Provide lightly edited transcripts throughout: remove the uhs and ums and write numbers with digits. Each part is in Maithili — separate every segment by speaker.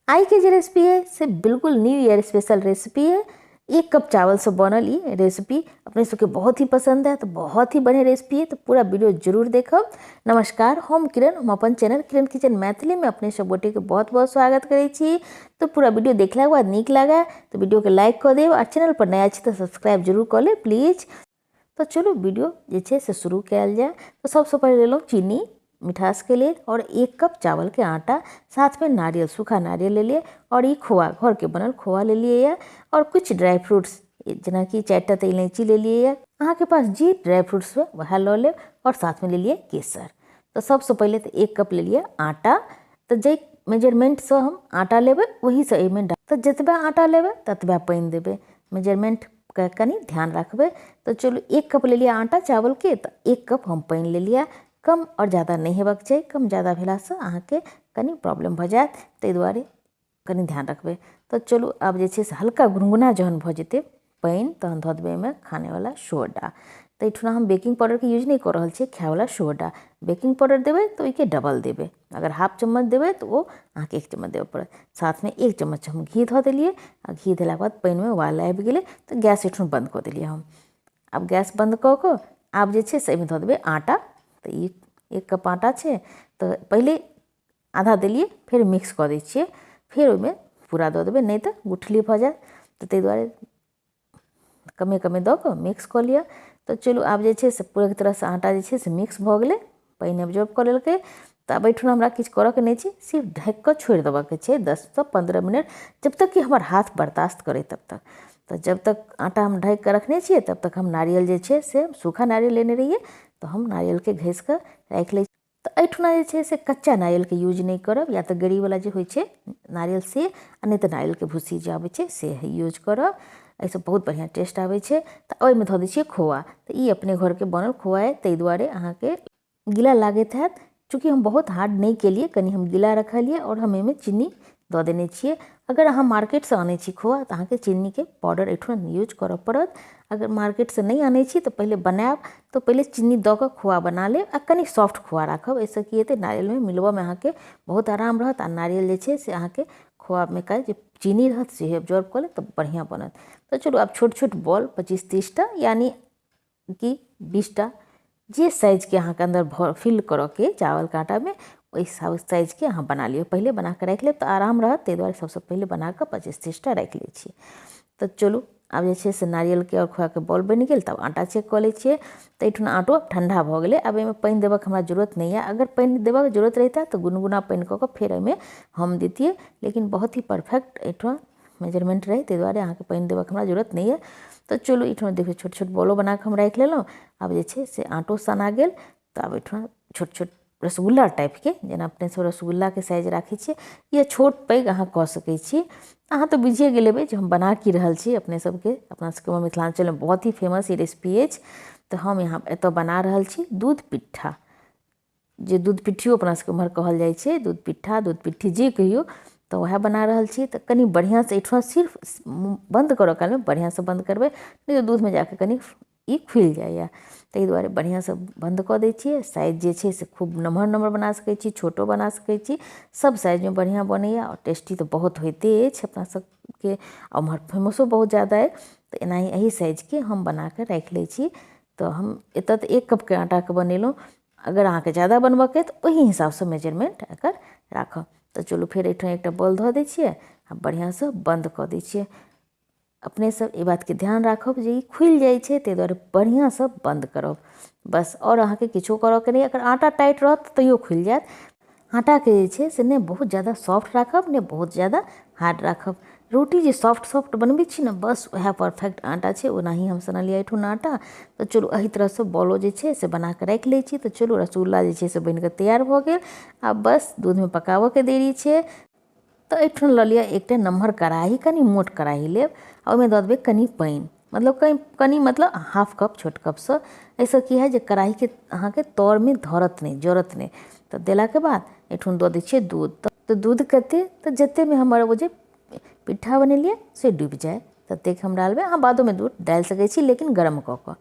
Speaker 1: आइ के जे रेसिपी है से बिल्कुल न्यू ईयर स्पेशल रेसिपी है। 1 कप चावल से बनल ई रेसिपी अपने सबके बहुत ही पसंद है, तो बहुत ही बढ़िया रेसिपी है, तो पूरा वीडियो जरूर देखब। नमस्कार, हम किरण, हम अपन चैनल किरण किचन मैथिली में अपने सब गोटे के बहुत बहुत स्वागत करै छी। तो पूरा वीडियो देखला के बाद नीक लगा तो वीडियो के लाइक कऽ देब और चैनल पर नया छी तो सब्सक्राइब जरूर कऽ लेब प्लीज। तो चलू वीडियो जे छै से शुरू कयल जाय। तो सबसँ पहिले लेलहुँ चीनी मिठास के लेल और 1 कप चावल के आटा, साथ में नारियल, सूखा नारियल ले लिए और ई खोआ, घर के बनल खोआ ले लिए या और कुछ ड्राई फ्रूट्स जेनाकि 4टा तऽ इलायची ले लिए या अहाँके पास जे ड्राई फ्रूट्स हुए वएह लऽ लेब और साथ में ले लिए केसर। तो सबसँ पहिले तऽ 1 कप ले लिए आटा। तऽ जाहि मेजरमेंटसँ हम आटा लेबै ओहीसँ एहिमे, तऽ जतबा आटा लेबै ततबा पानि देबै, मेजरमेंट के कनि ध्यान रखबै। तऽ चलू 1 कप लेलियै आटा चावलके, तऽ 1 कप हम पानि लेलियै। कम आओर जादा नहि हेबाक चाही, कम जादा भेलासँ अहाँके कनि प्रॉब्लम भऽ जायत, ताहि दुआरे कनि ध्यान रखबै। तऽ चलू आब जे छै से हल्का गुनगुना जहन भऽ जेतै पानि तहन धऽ देबै एहिमे खानेवला सोडा। तऽ एहिठुना हम बेकिंग पाउडरके यूज नहि कऽ रहल छियै, खायवला सोडा। बेकिंग पाउडर देबै तऽ ओहिके डबल देबै, अगर हाफ चम्मच देबै तऽ ओ अहाँके 1 चम्मच देबऽ पड़त। साथमे 1 चम्मच हम घी धऽ देलियै आ घी देलाके बाद पानिमे उबाल आबि गेलै तऽ गैस एहिठुन बन्द कऽ देलियै हम। आब गैस बन्द कऽ कऽ आब जे छै से एहिमे धऽ देबै आटा। तऽ ई 1 कप आटा छै, तऽ पहिले आधा देलियै, फेर मिक्स कऽ दै छियै, फेर ओहिमे पूरा दऽ देबै, नहि तऽ गुठली भऽ जायत। तऽ ताहि दुआरे कमे कमे दऽ कऽ मिक्स कऽ लिअ। तऽ चलू आब जे छै से पूरा तरहसँ आटा जे छै से मिक्स भऽ गेलै, पानि एब्जॉर्ब कऽ लेलकै। तऽ आब एहिठुना हमरा किछु करऽके नहि छै, सिर्फ ढकि कऽ छोड़ि देबऽके छै 10 सँ 15 मिनट, जब तक कि हमर हाथ बर्दाश्त करै तब तक। तऽ जब तक आटा हम ढकि कऽ रखने छियै तब तक हम नारियल जे छै से सूखा नारियल लेने रहियै, तऽ हम नारियलके घसि कऽ राखि लै छी। तऽ एहिठुना जे छै से कच्चा नारियलके यूज नहि करब, या तऽ गरीवला जे होइ छै नारियल से, आ नहि तऽ नारियलके भूसी जे आबै छै से यूज करब, एहिसँ बहुत बढ़िआँ टेस्ट आबै छै। तऽ ओहिमे धऽ दै छियै खोआ। तऽ ई अपने घरके बनल खोआ अइ, ताहि दुआरे अहाँके गीला लागैत हैत। चूँकि हम बहुत हार्ड नहि केलियै, कनि हम गीला रखलियै आओर हम एहिमे चीनी दऽ देने छियै। अगर अहाँ मार्केटसँ आनै छी खोआ तऽ अहाँके चीनीके पाउडर एहिठुना यूज करऽ पड़त। अगर मार्केटसँ नहि आनै छी तऽ पहिले बनायब तऽ पहिले चीनी दऽ कऽ खोआ बना लेब आ कनि सॉफ्ट खोआ राखब। एहिसँ की हेतै, नारियलमे मिलबऽमे अहाँके बहुत आराम रहत आ नारियल जे छै से अहाँके खोआमे का जे चीनी रहत सेहो एब्जॉर्ब कऽ लेत, तऽ बढ़िआँ बनत। तऽ चलू आब छोट छोट बॉल 25-30टा यानी कि 20टा जे साइजके अहाँके अन्दर भर फिल करऽके चावलके आटामे, ओहि साइजके अहाँ बना लिअ। पहिले बनाकऽ राखि लेब तऽ आराम रहत, ताहि दुआरे सबसँ पहिले बनाकऽ 25-30टा राखि लै छियै। तऽ चलू आब जे छै से नारियलके आओर खोआके बॉल बनि गेल। तब आटा चेक कऽ लै छियै। तऽ एहिठुना आटो ठण्डा भऽ गेलै, आब एहिमे पानि देबऽके हमरा जरूरत नहि यऽ। अगर पानि देबऽके जरूरत रहितै तऽ गुनगुना पानि कऽ कऽ फेर एहिमे हम दैतियै, लेकिन बहुत ही परफेक्ट एहिठुना मेजरमेंट रहै, ताहि दुआरे अहाँके पानि देबऽके हमरा जरूरत नहि यऽ। तऽ चलू एहिठुना देखियौ छोट छोट बॉलो बनाकऽ हम राखि लेलहुँ। आब जे छै से आटो सना गेल। तऽ आब एहिठुना छोट छोट रसगुल्ला टाइपके, जेना अपने सब रसगुल्लाके साइज राखै छियै, या छोट पैघ अहाँ कऽ सकै छी। अहाँ तऽ बुझिए गेल हेबै जे हम बना की रहल छी। अपने सबके अपना सबके मिथिलाञ्चलमे बहुत ही फेमस ई रेसिपी अछि। तऽ हम यहाँ एतऽ बना रहल छी दूध पिट्ठा, जे दूध पिट्ठियो अपना सबके उम्हर कहल जाइ छै, दूध पिट्ठा दूध पिट्ठी जे कहियौ, तऽ वएह बना रहल छी। तऽ कनि बढ़िआँसँ एहिठुना सिर्फ बन्द करऽ कालमे बढ़िआँसँ बन्द करबै, नहि तऽ दूधमे जाकऽ कनि ई खुलि जाइए, ताहि दुआरे बढ़िआँसँ बन्द कऽ दै छियै। साइज जे छै से खूब नमहर नमहर बना सकै छी, छोटो बना सकै छी, सब साइजमे बढ़िआँ बनैए आओर टेस्टी तऽ बहुत होइते अछि अपना सबके, आओर उम्हर फेमसो बहुत ज्यादा अइ। तऽ एनाही एहि साइजके हम बनाकऽ राखि लै छी। तऽ हम एतऽ तऽ 1 कपके आटाके बनेलहुँ, अगर अहाँके ज्यादा बनबऽके अइ तऽ ओहि हिसाबसँ मेजरमेन्ट एकर राखब। तऽ चलू फेर एहिठाम एकटा बॉल धऽ दै छियै आ बढ़िआँसँ बन्द कऽ दै छियै। अपने सब एहि बातके ध्यान राखब जे ई खुलि जाइ छै, ताहि दुआरे बढ़िआँसँ बन्द करब बस, आओर अहाँके किछो करऽके नहि। अगर आटा टाइट रहत तैयो खुलि जायत। आटाके जे छै से नहि बहुत ज्यादा सॉफ्ट राखब, नहि बहुत ज्यादा हार्ड राखब। रोटी जे सॉफ्ट सॉफ्ट बनबै छी ने, बस वएह परफेक्ट आटा छै, ओनाही हम सनलियै एहिठुना आटा। तऽ चलू एहि तरहसँ बॉलो जे छै से बनाकऽ राखि लै छी। तऽ चलू रसगुल्ला जे छै से बनिकऽ तैयार भऽ गेल। आब बस दूधमे पकाबऽके देरी छै। तऽ एहिठाम लऽ लिअ एकटा नमहर कड़ाही, कनि मोट कड़ाही लेब आ ओहिमे दऽ देबै कनि पानि, मतलब कनि मतलब हाफ कप छोट कपसँ। एहिसँ की हैत जे कड़ाहीके अहाँके तरमे धरत नहि, जरत नहि। तऽ देलाके बाद एहिठाम दऽ दै छियै दूध। तऽ दूध कतेक, तऽ जतेकमे हमर ओ जे पिट्ठा बनेलियै से डूबि जाय ततेक हम डालबै। अहाँ बादोमे दूध डालि सकै छी, लेकिन गरम कऽ कऽ।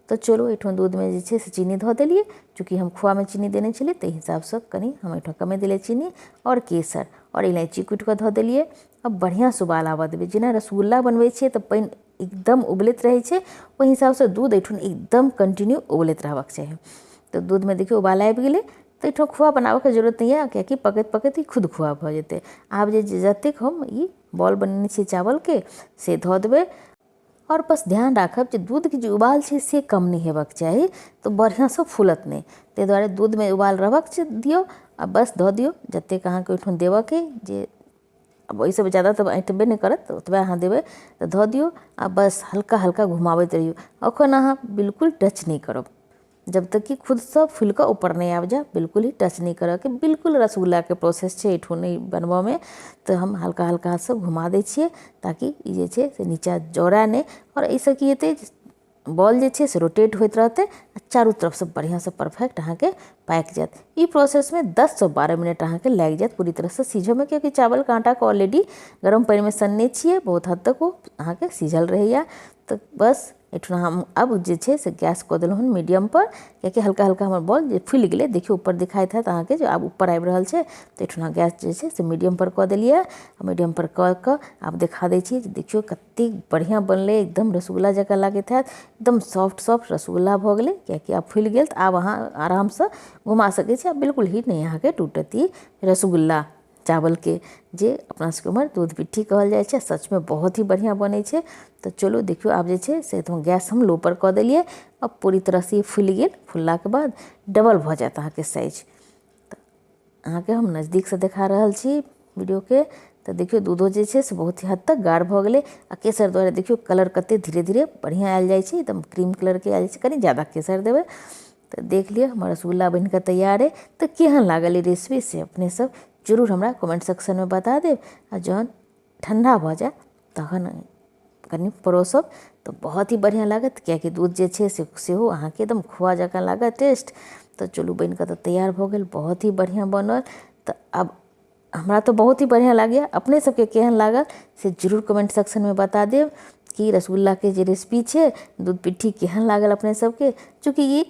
Speaker 1: तऽ चलू एहिठाम दूधमे जे छै से चीनी धऽ देलियै। चूँकि हम खोआमे चीनी देने छलियै ताहि हिसाबसँ कनि हम एहिठाम कमे देलियै चीनी आओर केसर। आओर इलायची कुटि कऽ धऽ देलियै। अब बढ़िआँसँ उबाल आबऽ देबै। जेना रसगुल्ला बनबै छियै तऽ पानि एकदम उबलैत रहै छै, ओहि हिसाबसँ दूध एहिठाम एकदम कंटिन्यू उबलैत रहबाक चाही। तऽ दूधमे देखियौ उबाल आबि गेलै। तऽ एहिठाम खोआ बनाबऽके जरूरत नहि यऽ, कियाकि पकैत पकैत ई खुद खोआ भऽ जेतै। आब जे जतेक हम ई बॉल बनेने छियै चावलके से धऽ देबै। आओर बस ध्यान राखब जे दूधके जे उबाल छै से कम नहि हेबाक चाही, तऽ बढ़िआँसँ फूलत नहि। ताहि दुआरे दूधमे उबाल रहबाक दियौ आ बस धऽ दियौ जतेक अहाँके ओहिठाम देबऽके जे। आब ओहिसँ ज्यादा तऽ ऐँठबे नहि करत, ओतबे अहाँ देबै तऽ धऽ दियौ आ बस हल्का हल्का घुमाबैत रहियौ। एखन अहाँ बिल्कुल टच नहि करब जब तक कि खुदसँ फूलि कऽ ऊपर नहि आबि जाय, बिल्कुल ही टच नहि करऽके। बिल्कुल रसगुल्लाके प्रोसेस छै एहिठाम नहि बनबऽमे। तऽ हम हल्का हल्का हाथसँ घुमा दै छियै ताकि ई जे छै से नीचाँ जरए नहि। आओर एहिसँ की हेतै, बॉल जे छै से रोटेट होइत रहतै आ चारू तरफसँ बढ़िआँसँ परफेक्ट अहाँके पाकि जायत। ई प्रोसेसमे 10 से 12 मिनट अहाँके लागि जायत पूरी तरहसँ सिझऽमे, कियाकि चावलके आटाके ऑलरेडी गरम पानिमे सनने छियै, बहुत हद तक ओ अहाँके सिझल रहैए। तऽ बस एहिठुना हम आब जे छै से गैस कऽ देलहुँ हन मीडियमपर, कियाकि हल्का हल्का हमर बॉल जे फुलि गेलै, देखियौ ऊपर देखाइत हैत अहाँके जे आब ऊपर आबि रहल छै। तऽ एहिठुना गैस जे छै से मीडियमपर कऽ देलियै। मीडियमपर कऽ कऽ आब देखा दै छी जे देखियौ कतेक बढ़िआँ बनलै, एकदम रसगुल्ला जकाँ लागैत हैत, एकदम सॉफ्ट सॉफ्ट रसगुल्ला भऽ गेलै। कियाकि आब फुलि गेल तऽ आब अहाँ आरामसँ घुमा सकै छी, आ बिल्कुल ही नहि अहाँके टूटत ई रसगुल्ला चावलके, जे अपना सबके उम्हर दूध पिट्ठी कहल जाइ छै। सचमे बहुत ही बढ़िआँ बनै छै। तऽ चलू देखियौ आब जे छै से गैस हम लो पर कऽ देलियै। आब पूरी तरहसँ ई फुलि गेल। फुललाके बाद डबल भऽ जायत अहाँके साइज। तऽ अहाँके हम नजदीकसँ देखा रहल छी वीडियोके। तऽ देखियौ दूधो जे छै से बहुत ही हद तक गाढ़ भऽ गेलै आ केसर द्वारा देखियौ कलर कते धीरे धीरे बढ़िआँ आयल जाइ छै, एकदम क्रीम कलरके आयल छै। कनि ज्यादा केसर देबै। तऽ देख लिअ हमर रसगुल्ला बनिकऽ तैयार अइ। तऽ केहन लागल ई रेसिपी से अपने सब जरूर हमरा कमेंट सेक्शनमे बता देब। आ जहन ठण्डा भऽ जायत तहन कनि परोसब तऽ बहुत ही बढ़िआँ लागत, कियाकि दूध जे छै से सेहो अहाँके एकदम खोआ जकाँ लागत टेस्ट। तऽ चलू बनिकऽ तऽ तैयार भऽ गेल, बहुत ही बढ़िआँ बनल। तऽ आब हमरा तऽ बहुत ही बढ़िआँ लागैए, अपने सबके केहन लागल से जरूर कमेंट सेक्शनमे बता देब कि रसगुल्लाके जे रेसिपी छै दूध पिट्ठी केहन लागल अपने सबके। चूँकि ई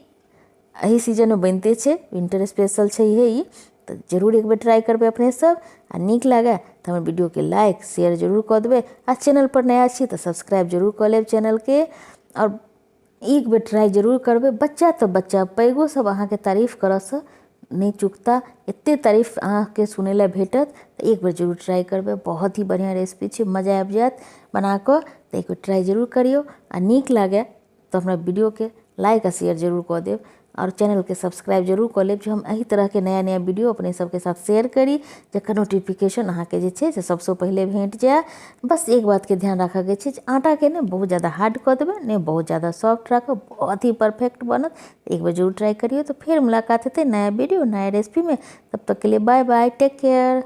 Speaker 1: एहि सीजनमे बनिते छै, विंटर स्पेशल छै ई, तऽ जरूर एक बेर ट्राइ करबै अपने सब। आ नीक लागै तऽ हमर वीडियोके लाइक शेयर जरूर कऽ देबै, आ चैनल पर नया छी तऽ सब्सक्राइब जरूर कऽ लेब चैनलके। आओर एक बेर ट्राइ जरूर करबै, बच्चा तऽ बच्चा पैघो सब अहाँके तारीफ करऽसँ नहि चुकता, एते तारीफ अहाँके सुनै लए भेटत। तऽ एक बेर जरूर ट्राइ करबै, बहुत ही बढ़िआँ रेसिपी छै, मजा आबि जायत बनाकऽ। तऽ एक बेर ट्राइ जरूर करियौ आ नीक लागै तऽ हमरा वीडियोके लाइक आ शेयर जरूर कऽ देब और चैनलके सब्सक्राइब जरूर कऽ लेब, जे हम एहि तरहके नया नया वीडियो अपने सबके साथ शेयर करी, जकर नोटिफिकेशन अहाँके जे छै से सबसँ पहिले भेट जाय। बस एक बातके ध्यान राखऽके छै जे आटाके ने बहुत ज्यादा हार्ड कऽ देबै ने बहुत ज्यादा सॉफ्ट राखब, बहुत ही परफेक्ट बनत। एक बेर जरूर ट्राइ करियौ। तऽ फेर मुलाकात हेतै नया वीडियो नया रेसिपीमे, तब तकके लिए बाय बाय, टेक केयर।